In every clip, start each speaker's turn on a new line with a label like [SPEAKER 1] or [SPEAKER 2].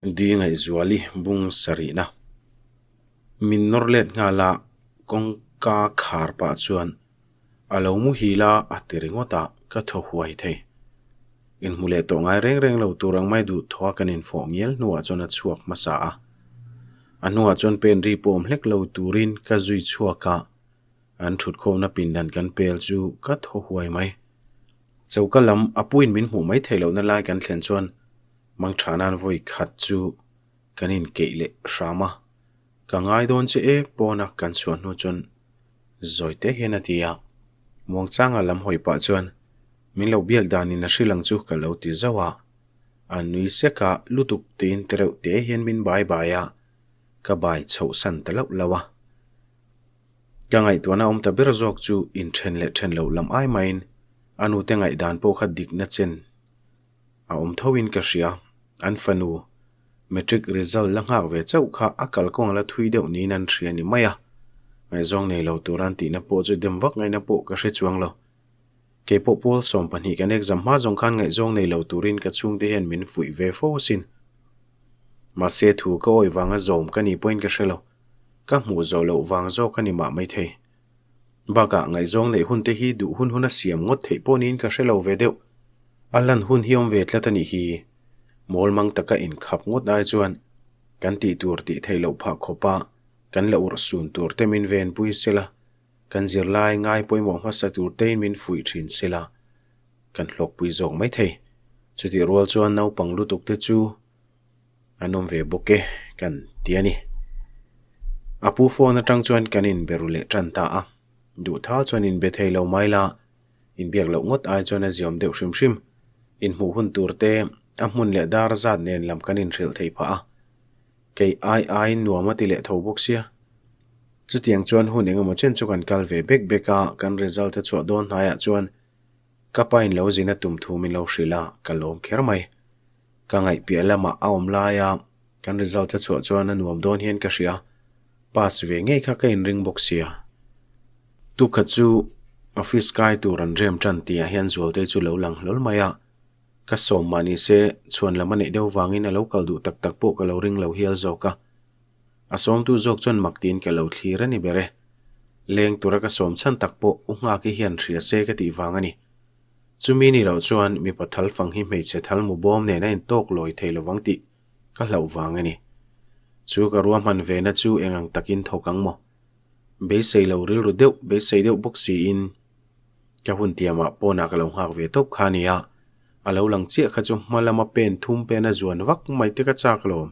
[SPEAKER 1] Di Ngaihzuali bung sarihna min nawr let nghal a, kawngka khar pah chuan a lo muhil a, a ti ringawt a, ka thaw huai thei. Inhmu leh tawh ngai reng reng lo tur ang mai duh thaw a kan infawh ngial hnuah chuan a chhuak hmasa a. A hnuah chuan pen ri pawh awm hlek lo turin ka zui chhuak a, an thutkhawmna pindan kan pel chu ka thaw huai mai. Choka lam a puin min hmuh mai theih lohna lai kan thlen chuan Mangtha nan vawi khat chu kan inkeih leh hram a, ka ngai dawn che e pawna kan chhuah hnu chuan zawi te hian a ti a, muangchanga lam hawi pah chuan min lo biak danin a hrilh ang chu ka lo ti zauh a, a nui sek a lutuk tiin tereuh te hian min bai bai a, ka bai chhoh san ta loh loh a. Ka ngaihtuahna awm ta ber zawk chu inthen leh then loh lam ai maiin a nute ngaihdan pawh kha dikna chen A awm tho in ka hria. An fanu matric result la nghak ve chauh kha a kalkawng a la thui deuh niin an hria ni mai a. Ngaihzawng nei lo tur an tihna pawh chu dem vak ngaihna pawh ka hre chuang lo. Kei pawh pawl 12 kan exam hma zawng khan ngaihzawng nei lo turin ka chhungte hian min fuih ve fo asin. Mahse thu ka awih vanga zawm ka nih pawhin ka hre lo. Ka hmuh zawh loh vang zawk a ni mah maithei. Bakah ngaihzawng neih hun te hi duh hun hun a siam ngawt theih pawh niin ka hre lo ve deuh. A lan hun hi awm ve tlat a nih hi. Mawl mang taka inkhap ngawt ai chuan kan tih tur tih theih loh phah khawpa kan la urh sun tur te min venpui sela, kan zirlai ngai pawimawh hmasa tur tein min fuih thin sela kan hlawkpui zawk mai thei. Chutih rual chuan naupang lutuk te chu An awm ve bawk e kan ti a ni. A pu phone atang chuan kan inbe ru leh tan ta a. Duhthau chuan inbe thei lo mai la, inbiak loh ngawt ai chuan a ziawm deuh hrim hrim. Inhmuh hun tur te, a hmun leh dar zat nen lam kan inhrilh thei phah a. Kei ai aiin nuam a ti leh tho bawk sia. Chutiang chuan hun engemaw chen chu kan kal ve bek bek a, kan result a chhuah dawn hnaiah chuan ka pa in lo zin a tum thu min lo hrilh a, ka lawm kher mai. Ka ngaihpiah lamah a awm laia kan result a chhuah chuan a nuam dawn hian ka hria. Pass ve ngei kha ka inring bawk sia. Tukhat chu office kai tur an rem tan tihah hian Zualtei chu lo lang hlawl mai a. Ka sawm mah ni se chhuan lam a neih deuh vangin a lo kal duh tak tak pawh ka lo ring lo hial zawk a. A sawmtu zawk chuan mak tiin ka lo thlir a ni ber e. Leng tura ka sawm chhan tak pawh u Nghaki hian hria se ka tih vang a ni. Chumi ni loh chuan mipa thal fang hi hmeichhe thal mu bawm nen a intawk lawi thei lovang tih ka hlauh vang a ni. Chu ka ruahman ve na chu eng ang takin thawk ang maw? Beisei lo rilru deuh beisei deuh bawk siin ka hun tiamah pawnah ka lo nghak ve tawp kha a ni a, a lo lang chiah kha chu hma lama pen thum pen a zuan vak mai te ka chak lawm.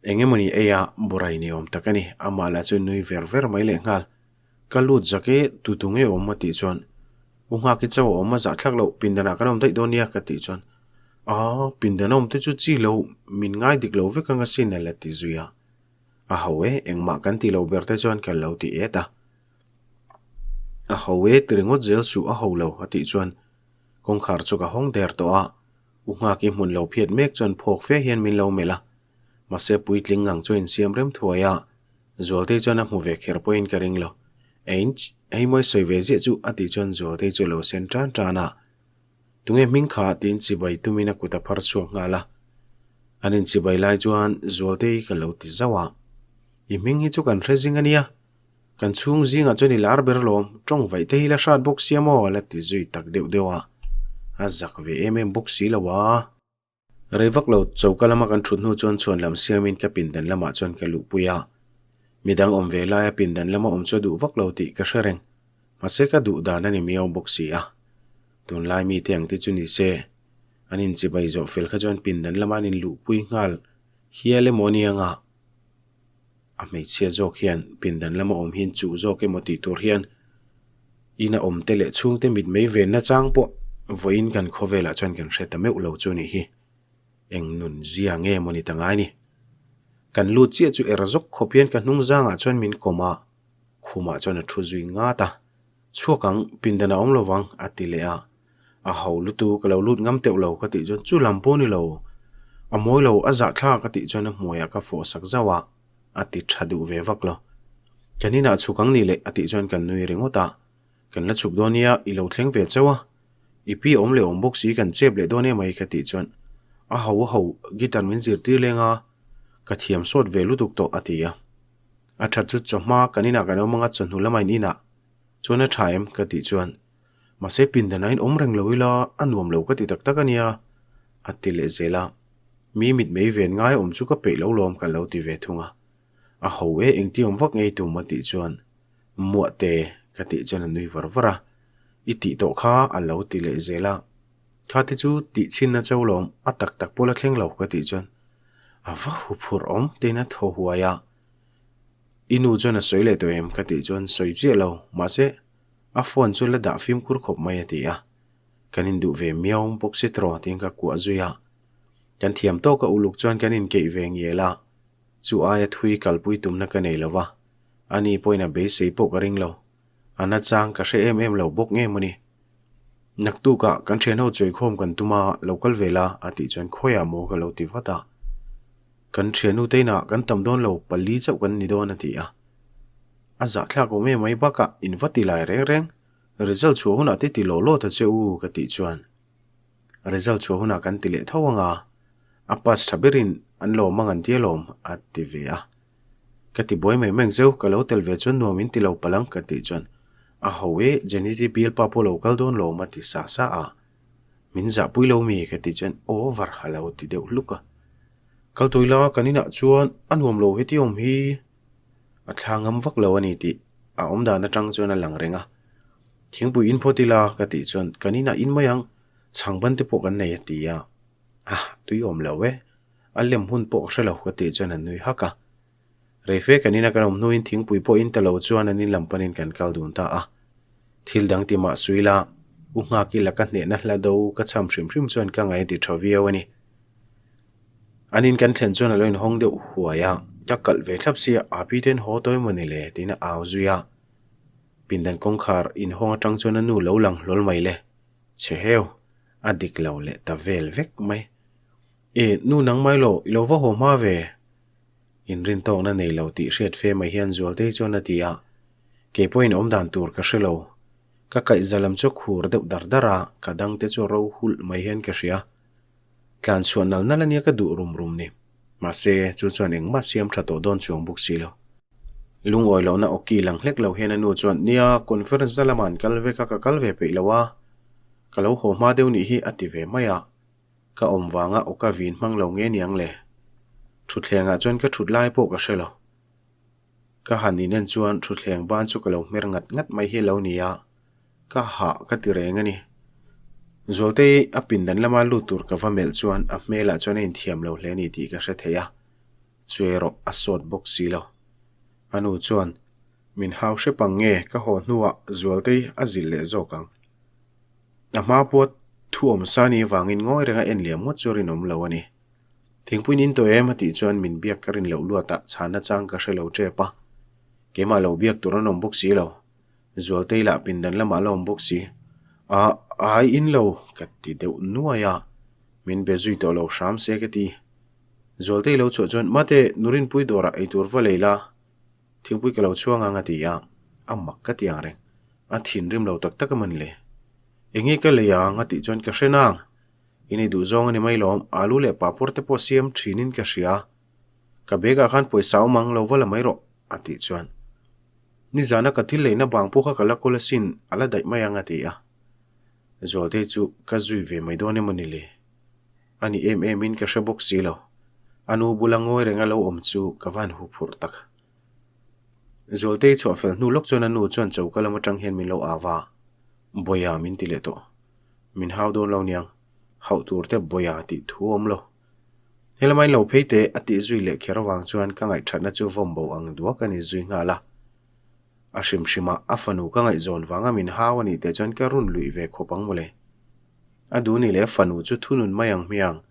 [SPEAKER 1] Eng emawni ei a burai ni awm tak a ni, amah lah chu nui ver ver mai lehnghal. Ka lut zak e, tu tu nge awm a tih chuan U Nghaki chauh a awm a zahthlak loh, pindanah kan awm daih dawn nia ka tih chuan Aa, pindan a awm te chu chi lo, min ngai dik lo vek ang asin a la ti zui a. A ho e, engmah kan ti lo ber te chuan ka lo ti et a. A ho e, ti ringawt zel suh a ho lo a tih chuan kawngkhar chu ka hawng der tawh a, U Nghaki hmun lo phiat mek chuan phawk fe hian min lo melh a. Mahse puitling ngang chu a insiam rem thuai a, Zualtei chuan a hmu ve kher pawhin ka ring lo. Einch, hei mawi sawi ve ziah chu a tih chuan Zualtei chu a lo sen tan tan a. Tunge hming kha tiin chibai tumin a kut a phar chhuak nghal a. An inchibai lai chuan Zualtei ka lo ti zauh a. I hming hi chu kan hre zing a nia. Kan chhung zingah chuan i lar ber alawm, tawng vaih te hi la hrat bawk sia maw a la ti zui tak deuh deuh a. A zak ve em em bawk si lo a. Rei vak lo choka lama kan thut hnu chuan chhuan lam siamin ka pindan lamah chuan ka luhpui a. Midang awm ve laia pindan lama awm chu a duh vak lo tih ka hre reng. Mahse ka duh dan a ni miau bawk si a. Tunlai mite ang te chu ni se, an inchibai zawh fel kha chuan pindan lama an inluhpui nghal hial emaw anianga a hmeichhia zawk hian pindan lama awm hian chuh zawk emaw tih tur hian ina awm te leh chhungte mit mei venna chang pawh vawiin kan khawvelah chuan kan hre ta meuh lo chu nih hi. Eng nun zia nge maw ni ta ngai ni. Kan lut chiah chu er zawk khawp hian ka hnung zangah chuan min kawm a, khumah chuan a thu zui ngat a. Chhuak ang, pindan a awm lo vang a ti leh a. A ho lutu ka lo lut ngam teuh lo ka tih chuan chu lam pawh ni lo. A mawi lo a zahthlak ka tih chuan a hmuaiah ka fawh sak zauh a, a ti tha duh ve vak lo. Kan inah chhuk ang ni leh a tih chuan kan nui ringawt a. Kan la chhuk dawn nia i lo thleng ve chauh a. I pi awm leh awm bawk si kan chep leh dawn emai ka tih chuan. A ho a ho, guitar min zirtir leng a, ka thiam sawt ve lutuk tawh a ti a. A that chu chawhma kan inah kan awm anga chawhnu lama in inah chuan a tha em ka tih chuan mahse pindan ah in awm reng lo ila a nuam lo ka ti tak tak a nia a ti leh zel a. Mi mit mei ven ngai awm chu ka peih lo lawm ka lo ti ve thung a. A ho e engti awm vak ngei tum a tih chuan Muahte ka tih chuan a nui var var a. I tih tawh kha a lo ti leh zel a. Kha te chu tih chhinna cho lawm a tak tak pawh la thleng lo ka tih chuan a va hu phurh awm tiin a thaw huai a. I nu chuan a sawi leh tawh em ka tih chuan sawi chiah lo mahse a phone chu la dah fimkhur khawp mai a ti a. Kan induh ve miau bawk si tawh tiin ka kuah zui a. Kan thiam tawk a uluk chuan kan inkeih ve ngial a. Chu aia thui kalpui tumna ka nei lo va, ani pawhin a beisei pawh ka ring lo. A nachang ka hre em em lo bawk nge mawni. Naktukah kan thianho chawikhawm kan tum a, lo kal ve la a tih chuan khawiah maw ka lo ti vat a. Kan thiannu te inah kan tam dawn lo, pali chauh kan ni dawn a ti a. A zahthlak awm em mai bakah in va ti lai reng reng, result chhuah hunah te ti law law ta che u ka tih chuan result chhuah hunah kan ti leh tho anga a pass tha berin an lawm ang an ti alawm a ti ve a. Ka ti buai mai mai ang cheu, ka lo tel ve chuan nuam in ti lo palh ang ka tih chuan a ho e, Jenny te bialpa pawh lo kal dawn lawm a ti sa sa a. Min zahpui lo mi ka tih chuan over a lo ti deuh hluk a. Kal tawih la kan inah chuan a nuam lo heti awm hi a thla ngam vak lo a ni tih a awm dan atang chuan a lang reng a. Thingpui in phawt ila ka tih chuan kan inah in mai ang, chhangban te pawh kan nei a ti a. Ah tui awm lo e. A lem hun pawh ka hre lo ka tih chuan a nui hak a. Reife kan ina kan awm hnuin thingpui pawh in ta lo chuan an in lam panin kan kal dun ta a. Thil dang ti mah sui la, u nghak ila ka hnehna hla do ka cham hrim hrim chuan ka ngaih a ti tha viau a ni. An in kan thlen chuan a lo inhawng deuh huai a, ka kalh ve thlap sia a pi ten haw tawi maw ni le tiin a au zui a. Pindan kawngkhar inhawng atang chuan a nu lo lang hlawl mai le, chhe heu, a dik lo leh ta vel vek mai. E, nu nang mai lo, i lo va haw hma ve. Inrintawkna nei lo tih hriat fe mai hian Zualtei chuan a ti a, kei pawhin awm dan tur ka hre lo. Ka kaihza lam chu khur deuh dar dar a, ka dangte chu ro hulh mai hian ka hria. Tlan chhuah nal nal ania ka duh rum rum ni. Mahse, chu chuan engmah siam tha tawh dawn chuang bawk si lo. Lungawi lohna awki lang hlek lo hian a nu chuan, Nia, conference na lamah an kal vek a, ka kal ve peih lo a, ka lo haw hma deuh nih hi a ti ve mai a. Ka awm vanga awka vin hmang lo nge niang le? Thutthlengah chuan ka thut lai pawh ka hre lo. Ka han inen chuan thutthleng ban chu ka lo hmer ngat ngat mai hi lo ni a, ka hah ka ti reng a ni. Zualtei a pindan lama lut tur ka va melh chuan a hmelah chuan a inthiam lo hle a ni tih ka hre thei a, chu erawh a sawt bawk si lo. A nu chuan, Min hau hrep ang nge ka haw hnuah Zualtei a zilh leh zawk ang. A hma pawh thu awm sa ni avangin ngawi renga en liam ngawt chu rinawm lo a ni. Thingpuiin in tawh em a tih chuan min biak ka rin loh luatah chhana chang ka hre lo tep a. Keimah lo biak tur an awm bawk si lo. Zualtei lah pindan lamah la awm bawk si. A, ai in lo ka ti deuh nuai a. Min be zui tawh lo hram se ka ti. Zualtei lo chhuah chuan Mate, Nurinpui dawrah eitur va lei la. Thingpui ka lo chhuang ang a ti a, a mak ka ti ang reng. A thinrim lo tak tak a man le. Enge ka lei ang a tih chuan ka hre nang. I nei duh zawng a ni mai lawm, alu leh papawr te pawh siam thinin ka hria. Ka bag ah khan pawisa awm ang lo va la mai rawh a tih chuan. Nizana ka thil leina bang pawh kha ka la kawl asin, a la daih mai ang a ti a. Zualtei chu ka zui ve mai dawn emaw ni le? A ni em em in ka hre bawk si lo. A nu bula ngawi renga lo awm chu ka van hu phurh tak. Zualtei chhuah fel hnu lawk chuan a nu chuan choka lam atang hian min lo au va, Bawiha min ti leh tawh. Min hau dawn lo niang, hauh tur te Bawiha tih thu awm lo. Helama in lo phei teh a tih zui leh kher avang chuan ka ngaihthatna chu vawm bo ang duak a ni zui nghal a. A hrim hrimah a fanu ka ngaihzawn vanga min hau a nih teh chuan ka run luih ve khawp ang mawle. A duh ni leh fanu chu thunun mai ang hmiang.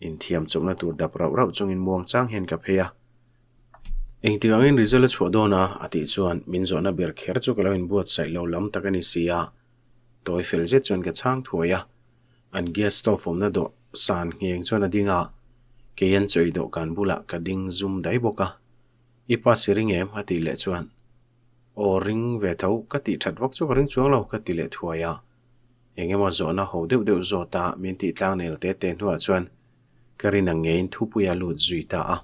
[SPEAKER 1] Inthiam chawpna tur dap rauh rauh chungin muang chang hian ka phei a. Engtik angin result a chhuah dawn a? a tih chuan min zawhna ber kher chu ka lo inbuatsaih lo lam tak a ni si a. Tawi fel zet chuan ka chhang thuai a. An gas stove awmna dawh san ngheng chuan a ding a, kei an chawi dawhkan bulah ka ding zum dai bawk a. I pass i ring em? a tih leh chuan Aw ring ve tho, ka tih that vak chu ka ring chuang lo ka ti leh thuai a. Eng emaw zawhna ho deuh deuh zawt a min tih tlang nel te te hnuah chuan. Ka rin ang ngeiin thupui a lut zui ta a.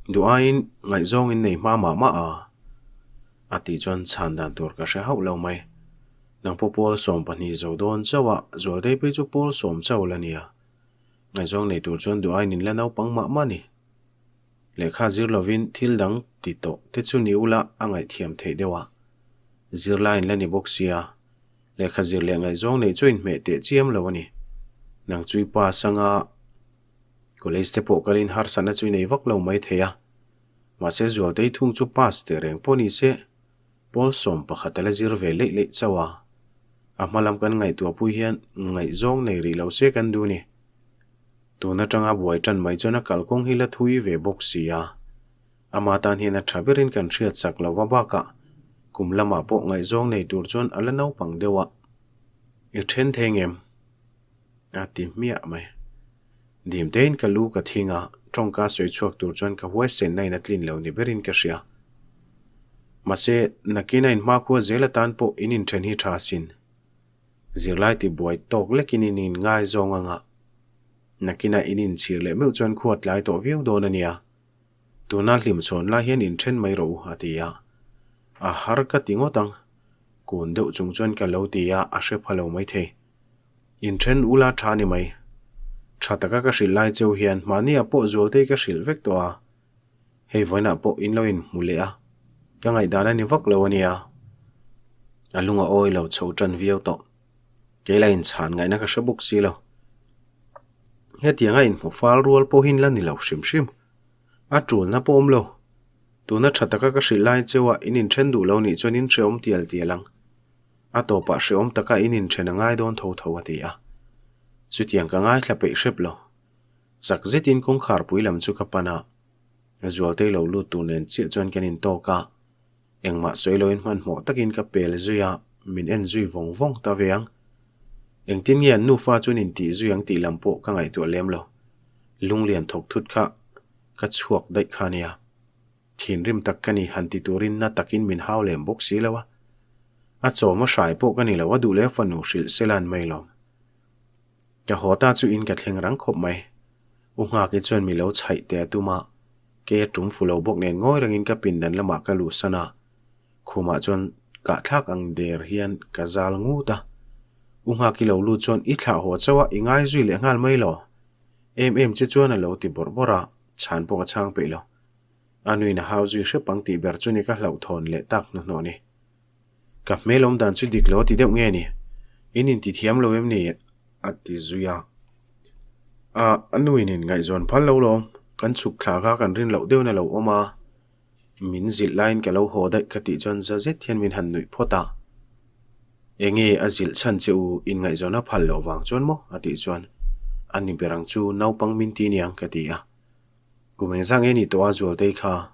[SPEAKER 1] Duh aiin ngaihzawng in nei hma mah mah a, a tih chuan chhan dan tur ka hre hauh lo mai. Nang pawh pawl 12 zo dawn chauh a, Zualtei phei chu pawl sawm chauh la nia. Ngaihzawng nei tur chuan duh aiin in la naupang mah mah ni. Lehkha zir lovin thil dang ti tawh te chu ni ula a ngaihthiam theih deuh a. Zirlai in la ni bawk sia, lehkha zir leh ngaihzawng neih chu inhmeh teh chiam lo a ni. Nang chu i pa sanga college te pawh kalin harsatna chu i nei vak lo mai thei a. Mahse Zualtei thung chu pass teh reng pawh ni se, pawl 11 a la zir ve leih leih chauh a. A hma lam kan ngaihtuahpui hian ngaihzawng nei rih lo se kan duh ni. Tun atanga buai tan mai chuan a kalkawng hi la thui ve bawk si a. Ama tan hian a tha berin kan hriat chak lo va bakah kum lamah pawh ngaihzawng nei tur chuan a la naupang deuh a. I then thei ngem? A ti hmiah mai. Dim tein ka lu ka thing a, tawngka sawi chhuak tur chuan ka huaisen na in a tlin lo ni berin ka hria. Mahse, nakin a inhmakhua zel atan pawh in inthen hi tha asin. Zirlai ti buai tawk lekin in inngaizawng anga nakinah in inchhir leh meuh chuan khua tlai tawh viau dawn a nia. Tuna hlimchhawn lai hian inthen mai rawh u a ti a. A har ka ti ngawt ang. Kun deuh chung chuan ka lo ti a, a hre pha lo maithei. Inthen ula tha ni mai. Tha taka ka hrilh lai cheu hian mahniah pawh Zualtei ka hrilh vek tawh a. Hei vawiinah pawh in lo inhmu leh a, ka ngaihdan a ni vak lo a nia. A lung a awi lo chho tan viau tawh. Kei la inchhan ngaihna ka hre bawk si lo. Hetianga inhmu fal rual pawhin la ni lo hrim hrim. A tulna pawh awm lo. Tuna tha taka ka hrilh lai cheu a, in inthen duh lo nih chuan in hrehawm tial tial ang. A tawpah hrehawm taka in inthen a ngai dawn tho tho a ti a. Chutiang ka ngaithla peih hrep lo. Chak zetin kawngkharpui lam chu ka pan a, Zualtei lo lut tur nen chiah chuan kan intawk a, engmah sawi loin hmanhmawh takin ka pel zui a, min en zui vawng vawng ta ve ang. Engtin nge an nufa chuan intih zui ang tih lam pawh ka ngaihtuah lem lo. Lunglian thawk thut kha ka chhuak daih kha nia. Thinrim tak ka ni han ti turin na takin min hau lem bawk si lo a. A chawm a hrai pawh ka ni lo a duh leh a fanu hrilh se lan mai lawm. Ka haw ta chu in ka thleng rang khawp mai. U Nghaki chuan mi lo chhaih teh a tum a, kei a tum fu lo bawk nen ngawi rengin ka pindan lamah ka luhsan a, khumah chuan kahthlak ang der hian ka zal ngut a. U Nghaki lo lut chuan i thlah haw chauh a, i ngai zui leh nghal mai lo. Em em che chuan a lo ti bawrh bawrh a, chhan pawh ka chhang peih lo. A nuin a hau zui hrep ang tih ber chu ni ka hlauhthawn leh tak hnuhnawh ni. Ka hmel awm dan chu dik lo a ti deuh nge ni? In inti thiam lo em ni? A ti zui a. A, a nuin in ngaihzawn phal lo lawm. Kan chhuk thla kha kan rin loh deuhin a lo awm a. Min zilh laiin ka lo haw daih ka tih chuan za zet hian min han nuih phawt a. Enge a zilh chhan che u in ngaihzawn a phal loh vang chuan maw? A tih chuan, A ni ber ang chu naupang min ti niang ka ti a. Kum engzah nge ni tawh a Zualtei kha?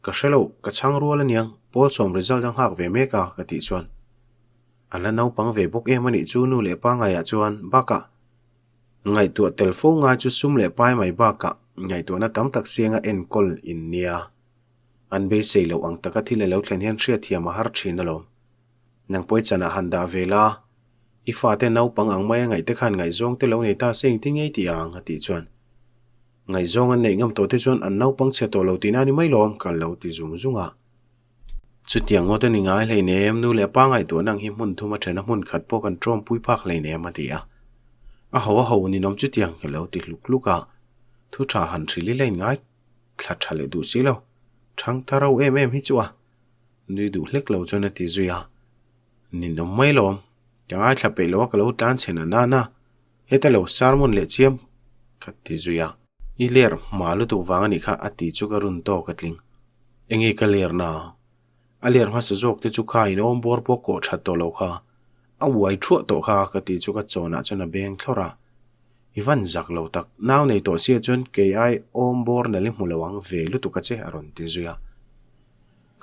[SPEAKER 1] Ka hre lo, ka chhang rual aniang, Paul sawm result a nghak ve mek a, ka tih chuan. A la naupang ve bawk em anih chu nu leh pa ngaiah chuan bakah ngaihtuah tel fo ngai chu sum leh pai mai bakah ngaihtuahna tam tak sianga enkawl in nia. An beisei loh ang taka thil a lo thlen hian hriatthiam a har thin alawm. Nang pawi chanah han dah ve la, i fate naupang ang maia ngaihte khan ngaihzawng te lo nei ta se engtin ngei tih ang a tih chuan. Ngaihzawng an neih ngam tawh te chuan an naupang chhe tawh lo tihna a ni mai lawm ka lo ti zung zung a. Chutiang ngawt a ni ngai hleinem, nu leh pa ngaihtuahna ang hi hmun thum a then a hmun khat pawh kan tawmpui phak hleinem a ti a. A ho a ho ninawm chutiang ka lo ti hluk hluk a. Thu tha han hrilh ila in ngai thla tha leh duh si lo. Thang ta ro em em hi chu a. Nui duh hlek lo chuan a ti zui a. Ninawm mai lawm, ka ngaithla peih lo a ka lo tlan chhen a nana. Heta lo sermon leh chiam ka ti zui a. I ler hma lutuk vang a nih kha a ti chu ka run tawk a tling. Enge ka ler na? A ler hmasa zawk te chu kha in awm bawr pawh kawh that tawh lo kha. A uai thuah tawh kha ka ti chu ka chawnah chuan a beng thlawrh a. I van zak lo tak, nau nei tawh sia chuan kei ai awm bawr nalh i hmu lo ang ve lutuk a che a rawn ti zui a.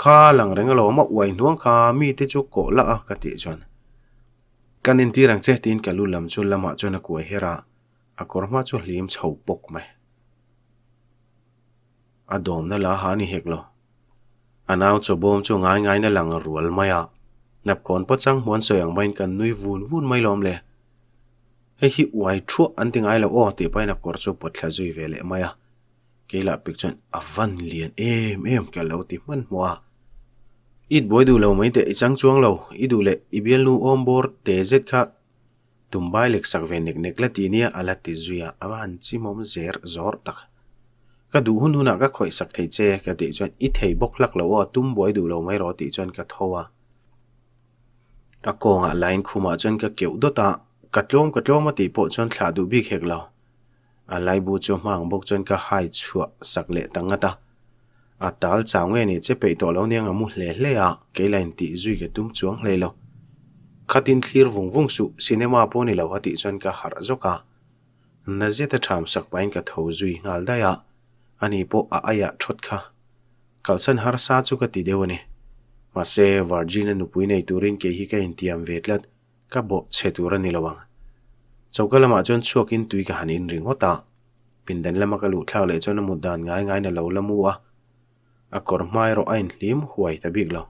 [SPEAKER 1] Kha lang reng alawm a uai hnuang kha mi te chu kawh lah a ka tih chuan. Kan intir ang che tiin ka lu lam chu lamah chuan a kuai her a, a kawr hma chu hlim chho pawk mai. A dawmna la ha ni hek lo. A nau chaw bawm chu ngai ngaiin a lang rual mai a, hnapkhawn pawh chang hmuan sawi ang maiin kan nui vun vun mai lawm le. Hei hi uai thuah an ti ngai lo aw tih pahin a kawr chu pawt thla zui ve leh mai a. Kei lah pek chuan a van lian em em ka lo ti hmanhmawh a. I buai duh lo mai teh i chang chuang lo, i duh leh i bialnu awm bawr te zet kha tumbai lek sak ve nek nek la ti nia a la ti zui a, a va han chimawm zer zawr tak. Ka duh hun hunah ka khawih sak thei che ka tih chuan i thei bawk hlak lo aw, tum buai duh lo mai rawh tih chuan ka tho a. Ka kawngah line khumah chuan ka keuh dawt a, ka tlawm ka tlawm a tih pawh chuan thlah duh bik hek lo. A laibu chu hma ang bawk chuan ka hai chhuah sak leh ta ngat a. A tal chau nge ni che peih tawh lo nia nga mu hle hle a, kei la intih zui ka tum chuang hlei lo. Khatin thlir vung vung suh, cinema pawh ni lo a tih chuan ka harh zawk a. Na zeta ṭham sak pahin ka tho zui nghal daih a, ani pawh a aiah ṭhawt kha. Kalsan harsa chu ka ti deuh a ni. Mahse, Virgin-a nupui nei turin kei hi ka intiam ve tlat, ka bawh chhe tur a ni lo ang. Choka lamah chuan chhuakin tui ka han in ringawt a. Pindan lama ka luh thlak leh chuan a mut dan ngai ngaiin a lo la mu a. A kawr hma erawh a inhlim huai ta bik lo.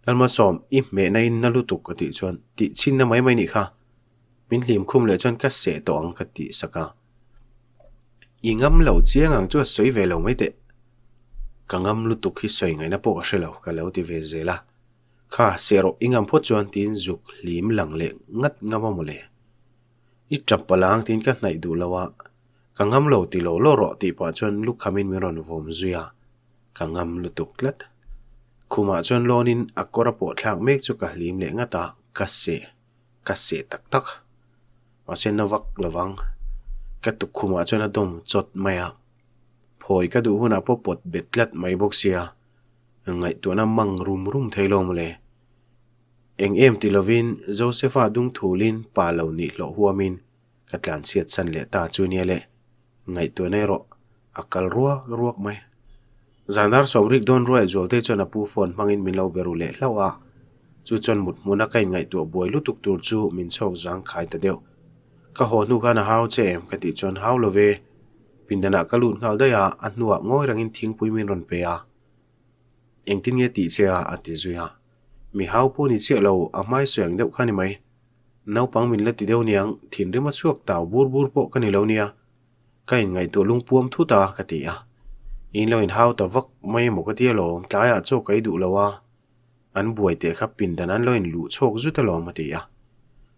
[SPEAKER 1] Lalmalsawm, i hmehna in na lutuk ka tih chuan tih chhinna mai mai nih kha. Min hlim khum leh chuan ka seh tawh ang ka tih sak a. I ngam lo chiang ang chu a sawi ve lo mai teh. Ka ngam lutuk hi sawi ngaihna pawh ka hre lo ka lo ti ve zel a. Kha, seh rawh i ngam phawt chuan tiin zuk hlim lang leh ngat ngam a mawle. I tap palh ang tiin ka hnaih duh lo a, ka ngam lo ti law law rawh tih pah chuan lukhamin min rawn vawm zui a, ka ngam lutuk tlat. Khumah chuan lawnin a kawr a pawh thlak mek chu ka hlim leh ngat a, ka seh. Ka seh tak tak. Mahse na vak lovang. Ka tukkhumah chuan a dawm chawt mai a. Phawi ka duh hunah pawh pawt bet tlat mai bawk sia. Ngaihtuahna mang rum rum thei lo mawle. Eng em ti lovin Josepha dung thulin pa lo nih hlawh huamin ka tlanchhiat san leh ta chu nia le. Ngaihtuahna erawh a kal ruak ruak mai. Zandar sawmrik dawn ruai Zualtei chuan a pu phone hmangin min lo be ru leh hlauh a, chu chuan mut hmuna ka inngaihtuah buai lutuk tur chu min chhawk zang khai ta deuh. Ka haw hnu khan a hau che em? ka tih chuan hau lo ve. Pindanah ka lut nghal daih a, a hnuah ngawi rangin thingpui min rawn pe a. Engtin nge tih che a? a ti zui a. Mi hau pawh ni chiah lo, a hmai sawi ang deuh kha ni mai. Naupang min la ti deuh niang, thinrim a chhuak tau bur bur pawh ka ni lo nia. Ka inngaihtuah lungpuam thut a, ka ti a. In lo inhau ta vak mai emaw ka ti alawm, tlaiah chaw ka ei duh lo a. An buai teh kha pindan an lo inluh chhawk zut alawm a ti a.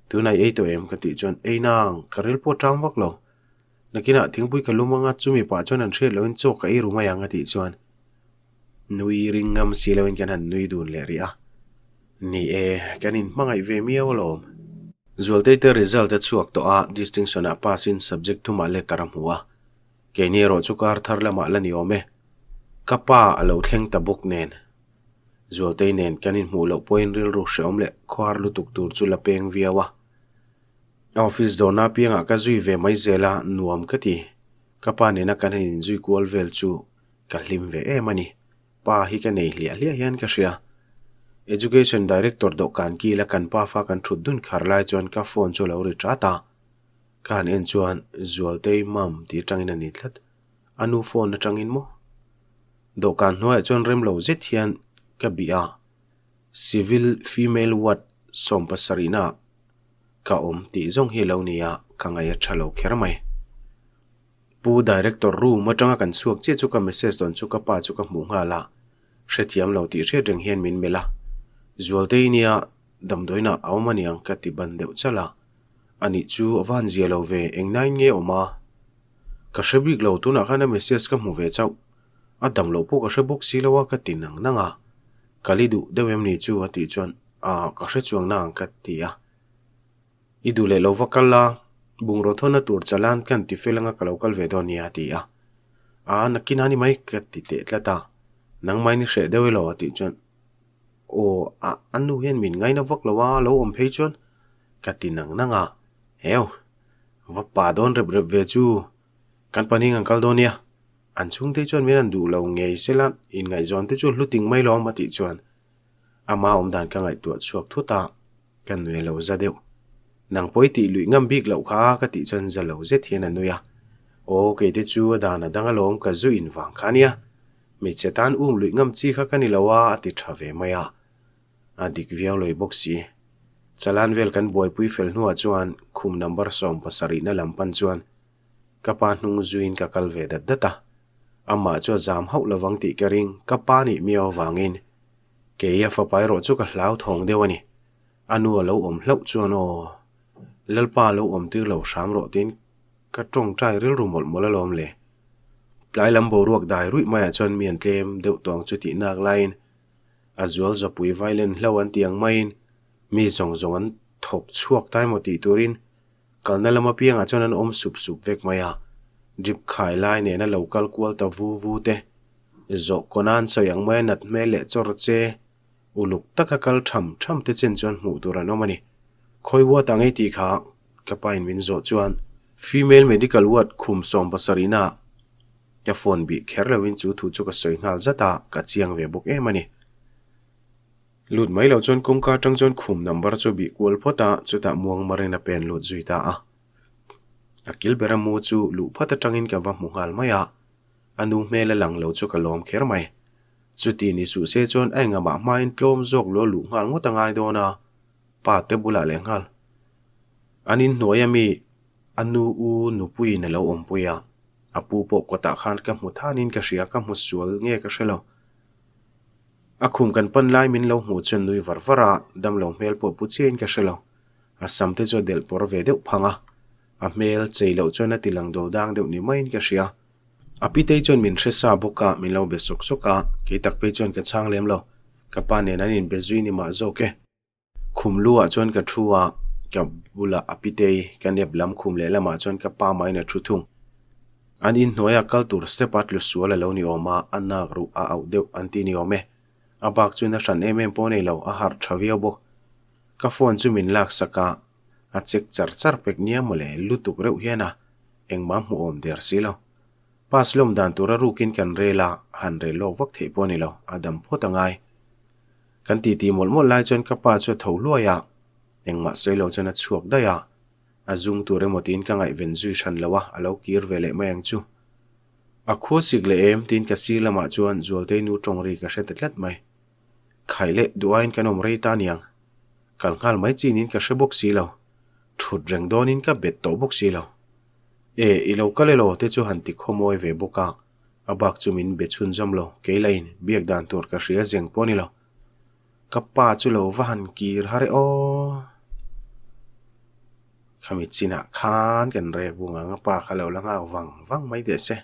[SPEAKER 1] Tunah i ei tawh em? ka tih chuan, Ei nang, ka ril pawh tang vak lo. Nakinah thingpui ka lum anga chumi pah chuan an hriat lohin chaw ka ei ru mai ang a tih chuan, Nui ring ngam si loin kan han nui dun leh rih a. Ni e, kan inhmangaih ve miau alawm. Zualtei te result a chhuak tawh a, distinction ah pass in subject thumah letter a hmu a. Keini erawh chu kar thar lamah la ni awm e. Ka pa a lo thleng ta bawk nen. Zualtei nen kan inhmuh loh pawhin rilru hrehawm leh khuar lutuk tur chu la peng viau a. A office dawrna apiangah ka zui ve mai zel a, nuam ka ti. Ka pa nena kan han inzui kual vel chu Ka hlim ve em a ni. Pa hi ka nei hliah hliah hian ka hria. Education Director dawhkan kila kan pa fa kan thut dun khar lai chuan ka phone chu a lo ri tat a. Ka han en chuan Zualtei mum tih atangin a ni tlat. A nu phone atangin maw? Dawhkan hnuaiah chuan rem lo zet hian ka bih a. Civil Female Ward 70 naah ka awm tih zawng hi a lo ni a, ka ngaih a tha lo kher mai. Pu Director room atanga kan chhuak chiah chu ka message dawn chu ka pa chu ka hmuh nghal a, hrethiam lo tih hriat reng hian min melh a, Zualtei nia damdawiinah a awm aniang ka ti ban deuh chalh a, anih chu a va han zia lo ve, engnain nge awm a? Ka hre bik lo, tunah khan a message ka hmu ve chauh, a dam loh pawh ka hre bawk si lo a ka ti nang nang a, Kal i duh deuh em ni chu a tih chuan ah ka hre chuang nang ka ti a. I duh leh lo va kal la, bungraw thawna tur chalan kan ti fel anga ka lo kal ve dawn nia a ti a. Aa nakin a ni mai ka ti teh tlat a, nangmah in i hreh deuh elaw a tih chuan aw a a nu hian min ngaina vak lo a, lo awm phei chuan ka ti nang nang a, heu va pa dawn rep rep ve chu kan paning an kal dawn nia, an chhungte chuan min an duh lo ngei sela inngaihzawn te chu hlu ting mai lawm a tih chuan Ama awmdan ka ngaihtuah chhuak thut a, ka nui a lo za deuh. Nang pawh i tih luih ngam bik loh kha ka tih chuan za lo zet hian a nui a. Aw kei te chu a dan a dang alawm ka zu in vang kha nia. Hmeichhe tan um luih ngam chi kha ka ni lo a a ti tha ve mai a. A dik viau lawih bawk si. Chalan vel kan buaipui fel hnuah chuan khum number 70 na lam pan chuan ka pa hnung zuiin ka kal ve dat dat a. Amah chu a zam hauh lovang tih ka ring, ka pa nih miau avangin kei a fapa erawh chu ka hlauthawng deuh a ni. A nu a lo awm hlauh chuan aw, Lalpa a lo awm tir lo hram rawh tiin ka tawngtai rilru mawlh mawlh alawm le. Tlai lam boruak dai ruih maiah chuan mi an tlem deuh tawng chu tih nak laiin a zual zapui vailen hlo an ti ang maiin mi zawng zawng an thawk chhuak ta emaw tih turin kalna lam apiangah chuan an awm sup sup vek mai a. Drip khai lai nena lo kal kual ta vu vu te, zawh kawna an sawi ang maia nat hmel leh chawr che uluk taka kal tham tham te chen chuan hmuh tur an awm a ni. Khawi ward ang ei tih kha ka pain min zawh chuan Female Medical Ward khum 70 na ka phone bih kher loin chu thu chu ka sawi nghal zat a, ka chiang ve bawk em a ni. Lut mai lo chuan kawngka atang chuan khum number chu bih kual phawt a, chutah muang marin a pen lut zui ta a. A kil bera mu chu luh phawt atangin ka va hmu nghal mai a, a nu hmel a lang lo chu ka lawm kher mai. Chuti ni suh se chuan a engamah hmain tlawm zawk lo luh nghal ngawt a ngai dawn a, pa te bulah leh nghal. An inhnuai ami a nu u nupuiin a lo awmpui a, a pu pawh kawtah khan ka hmu thanin ka hria, ka hmu sual nge ka hre lo. A khum kan pan lai min lo hmuh chuan nui var var a, damlo hmel pawh pu chiahin ka hre lo. A sam te chu a delh pawr ve deuh phang a, a hmel chei loh chuan a ti lang do dang deuh ni maiin ka hria. A pitei chuan min hre sa bawk a, min lo be sawk sawk a, kei tak phei chuan ka chhang lem lo. Ka pa nen an inbe zui ni mah zawk e. Khum lu ah chuan ka thu a, ka bulah a pitei, ka nep lam khum leh lamah chuan ka pa mahin a thu thung. An inhnuaia kal tur step a tlu sual a lo ni awm a, a nak ruh a auh deuh an ti ni awm e. A bak chuan a hran em em pawh nei lo, a harh tha viau bawk. Ka phone chu min laksak a, a check char char pek nia mawle lutuk reuh hian a, engmah hmuh awm der si lo. Pass lawm dan tura rukin kan rel a, han rel lawk vak theih pawh a ni lo, a dam phawt a ngai. Kan titi mawlh mawlh lai chuan ka pa chu a tho hluai a, engmah sawi lo chuan a chhuak daih a, a zung tur emaw tiin ka ngaihven zui hran lo a, a lo kir ve leh mai ang chu. A khua sik leh em tiin ka sir lamah chuan Zualtei nu tawng ri ka hre ta tlat mai. Khaih leh duh aiin kan awm rei ta niang. Kal nghal mai chi niin ka hre bawk si lo. Thut reng dawnin ka bet tawh bawk si lo. E, i lo kal elaw te chu han ti khawmawi ve bawk a. A bak chu min be chhunzawm lo, kei lain biak dan tur ka hria zeng pawh a ni lo. Ka pa chu lo va han kir har e aw. Khami chinah khan kan rek bung ang, a pa kha lo la nghak vang vang mai teh se.